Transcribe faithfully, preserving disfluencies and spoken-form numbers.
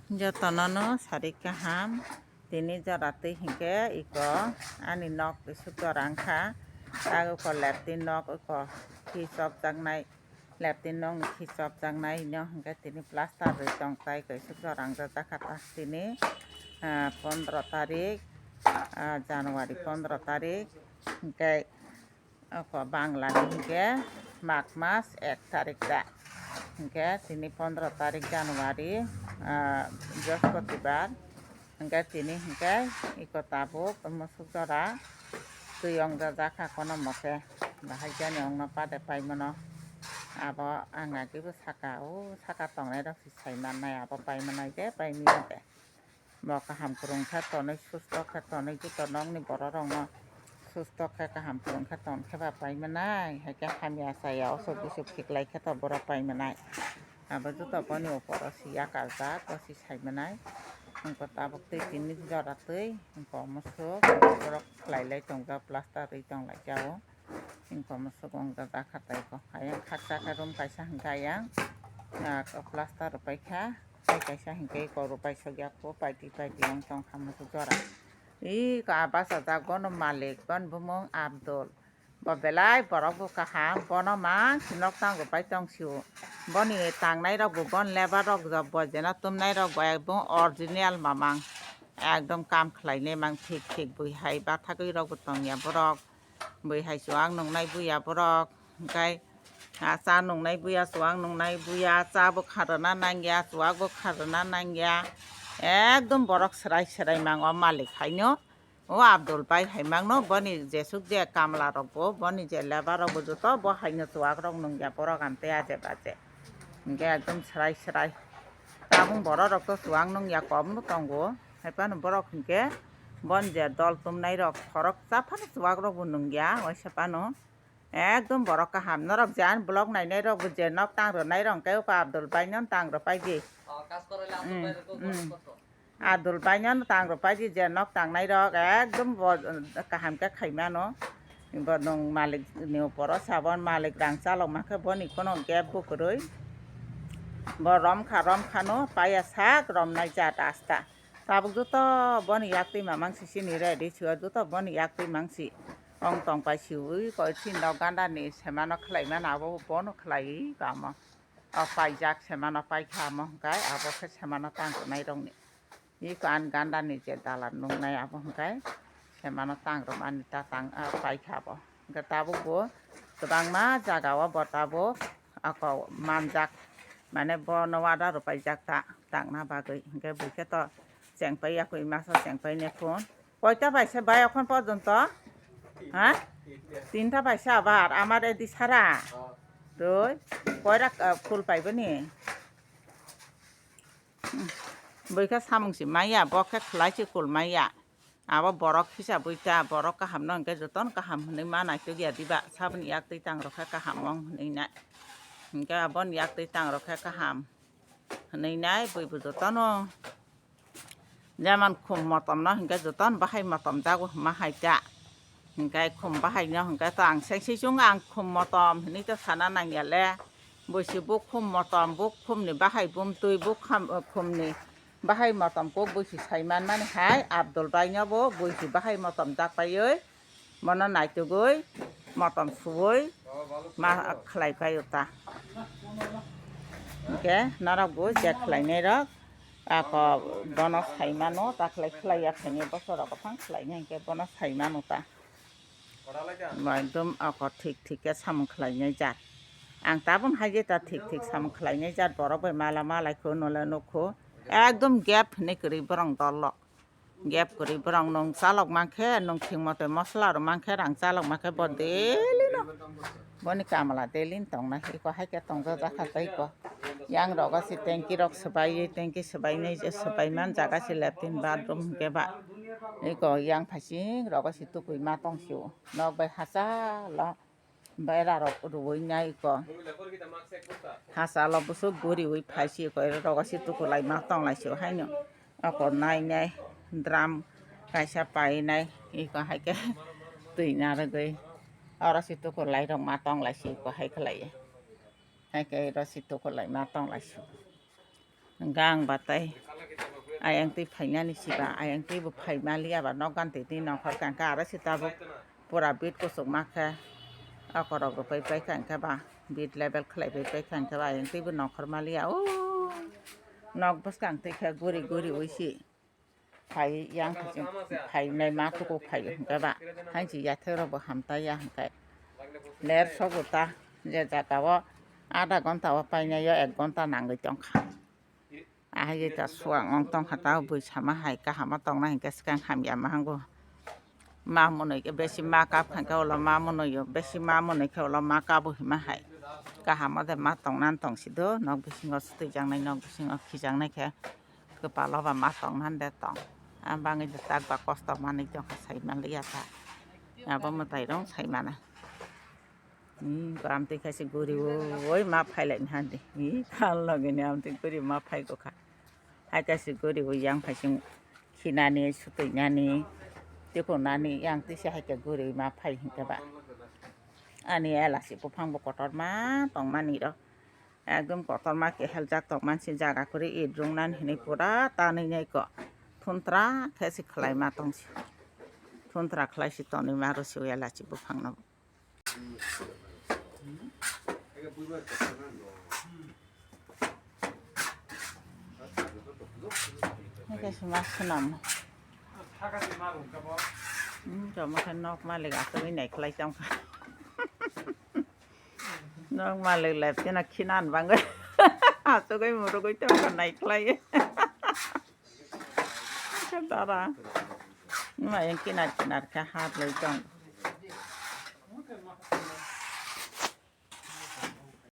Jotono no sari kaham, tini jora twi hinkhe iko ani nok isuk jora wngkha, tei iko leptin nok iko khi chopjaknai, leptin nok ni khi chopjaknai no hinkhe tini plaster rwi tong tai, iko isuk jora wngjak jakha ta tini, ah, pondro tarik, ah, January pondro tarik hinkhe. Oko Bangla ni hinkhe March mas ek tarik da. Hinkhe tini pondro tarik January, ah, Brihospatibar. Hinkhe tini hinkhe iko tabuk musuk jora twi wngjak jakha kono mote. Bahai jani ongno pade paimano. Abo ang agibo saka, o saka tongnai rok si sai mannai abo paimanai de paimia de. Bo kaham kwrwng khe tonwi, susto khe tonwi, joto nokni borok rokno susto khe kaham kwrwng khe ton khe ba paimanai, hai khe hamya chaya osok bisuk khiklai khe to borok paimanai. Abo joto boni uporo si yakajak, bo si saimanai. Wngkha tabuk twi tini jora twi, wngkha musuk borok khlai lai tongjak, plaster rwi tong lai jao. Wngkha musuk wng jakha tei ko. Ayang khaksa khe room kaisa hinkhe ayang, ah, plaster rwpai kha. Tei kaisa hinkhe eko rwpai sokya ko, paiti paiti wng tong kha musuk jora. Iko ah bachajak bono malik, boni bumung Abdul. Bo belai borok bo kaham, bono mang si nok tang rwpai tong sio. Boni tangnai rok bo, bon lebar rok bo, jena tumnai rok bo ekdom original mamang. Ekdom kam khlainai mang thik thik bui hai bathagwi rok bo tongya borok. Bui hai chuwak nungnai buya borok, hwnkhe, ah, cha nungnai buya, chuwak nungnai buya, cha bo kharwna nangya, chuwak bo kharwna nangya. Ekdom borok swrai swrai mang o malik haino. O Abdul bai hai mangno, boni jesuk je kamla rok bo, boni je lebar rok bo joto bo haino chuwak rok nungya borok amte aje baje. Hwnkhe ekdom swrai swrai. Tabung borok rok to chuwak nungya kom no tongo. Hai phano borok hwnkhe bon je dol tumnai rok khoroksa phano chuwak rok bo nungya, waisa phano. Ekdom borok kaham. Norok je ani vlog nainai rok bo je nok tang rwnai rok hwnkhe oko Abdul bai no tang rwpai di. Hmm, hmm. Adul baino tang rwpai di je nok tangnai rok ekdom bo kaham khe khaimano. Bo nwng malik ni uporo sabon malik rang chalok mankhe boni kono gap bo kwrwi. Bo romkha romkhano paiya sak romnai jat asta. Tabuk joto boni yaktwi mamang si sini ready sio joto boni yaktwi mangsi. Ong tong pai siwi koi sini rok ganda ni semano khlai mano abo bono khlai kamo. O paijak semano paikha amo hwnkhe abo khe semano tang rwnai rokni. Iko ani ganda ni je dalan nungnai abo hwnkhe semano tang rwmani ta tang, ah, paikha abo. Hwnkhe tabuk bo kwbangma jaga o bo tabuk ako manjak, mane bono wada rwpaijak ta tangna bagwi. Hwnkhe bui khe to chengpai yakui masa chengpai ne phun. Koita paisa bai okhon porjonto? Ha? Tinta paisa abar, amar edi sara. Tui, koirak, ah, phul paiboni. Hmm. Bui khe samung si maya, bo khe khlai si kul maya. Abo borok hisa bui ta, borok kaham no hwnkhe jotono kaham hwnwi ma naituk ya diba. Saboni yak twi tang rok khe kaham wng hwnwi nai. Hwnkhe aboni yak twi tang rok khe kaham hwnwi nai, bui bo jotono. Jemon khum motom no hwnkhe jotono bahai motom jago hwnma hai ta. Hwnkhe khum bahai no hwnkhe to ang seng seng chwng ang khum motom hwnwi to sana nangya le. Buisi bo khum motom, bo khum ni bahai bumtwi, bo kham-, khum ni bahai motom kok buisi sai man mani hai Abdul bai no bo buisi bahai motom jak paiwi. Bono naitugwi motom suwi ma khlai paio ta. Hwnkhe norok bo je khlainai rok ako bono sai mano, ta khlai khlai ya khaini boso rok phang khlainai hwnkhe bono sai mano ta. Bo ekdom ako thik thik khe samung khlainai jat. Ang tabuk hai je ta thik thik samung khlainai jat borok bai mala malai kho nole nukho. Ekdom gap hinwi kwrwi borok dol rok. Gap kwrwi borok nwng chalok mankhe, nwng thik mote mosla rok mankhe, rang chalok mankhe bo daily no. Boni kamla daily no tongnai, iko hai khe tongjak jakha tei iko. Yang rogo se tanki rok swbaiwi, tanki swbainai je swbaiman jaga se latrine bathroom hwnkhe ba. Iko yang phaising rogo se tukui ma tong sio. Nok bai hachalo. Bera rok rwui nai ko. Hachalo bwswk guriui phai si ko, rogo si tukulai ma tong lai si haino. Ako nai nai drum kaisa pai nai, iko hai khe twi narwgwi. Oro si tukulai rok ma tong lai si ko hai khlai. Hai khe oro si tukulai ma tong lai si. Gang batai. Ayang twi phainani siba, ayang twi bo phai maliya ba nok gan twi twi nongkhor kha hwnkhe aro se tabuk pura bit kuchuk ma khe. Okorok rw pai pai kha hwnkhe ba bit level khlai pai pai kha hwnkhe ba ayang twi bo nongkhor maliya o nok bwskang twi khe guri guri ui si. Phai yang phai phainai ma tuku phai hwnkhe ba hainsi yathai rok bo hamtai ya hwnkhe ler sogo ta je jaga o adha ghonta o painai o ek ghonta nangwi tongkha. Ahai ta suang ong tongkha ta bui sama hai kaham o tongnai hwnkhe swkang hamya ma hango. Ma monoi khe besi ma kap kha khe ulo ma monoi o besi ma monoi khe ulo ma kabo hima hai. Kaham o de ma tongnan tong si do nok bisingo swtwi jaknai nok bisingo khijaknai khe. Kwpalo ba ma tongnan de tong. Ang bangwi de tak ba kosto manwi tongkha sai manliya ta. Abo mwtai rong sai mana. Hmm, amtwi khaisi guri o, oi ma phai lai handi. Hi khal logi ni amtwi guri ma phai go kha. Hai khaisi guri o yang phaising khinani, sutwi nani, tiko nani, yang twi se hai khe guri ma phai hinkhe ba. Ani elasi buphang bo kotor ma tong mani rok. Ekdom kotor ma keheljak tong man si jaga kwrwi it rung nani hinwi pura tanwi nai ko. Thuntra khe se khlai ma tong si. Thuntra khlai si tonwi ma rw si o elasi buphang no. Hai khe se ma swnam. Hmm, tamo khe nok malik asugwi nai khlai tong kha. Nok malik lep tino khinan bangwi asugwi murugwi tong kha nai khlai. Khe dara. Ma yang kinar kinar khe hat lai tong.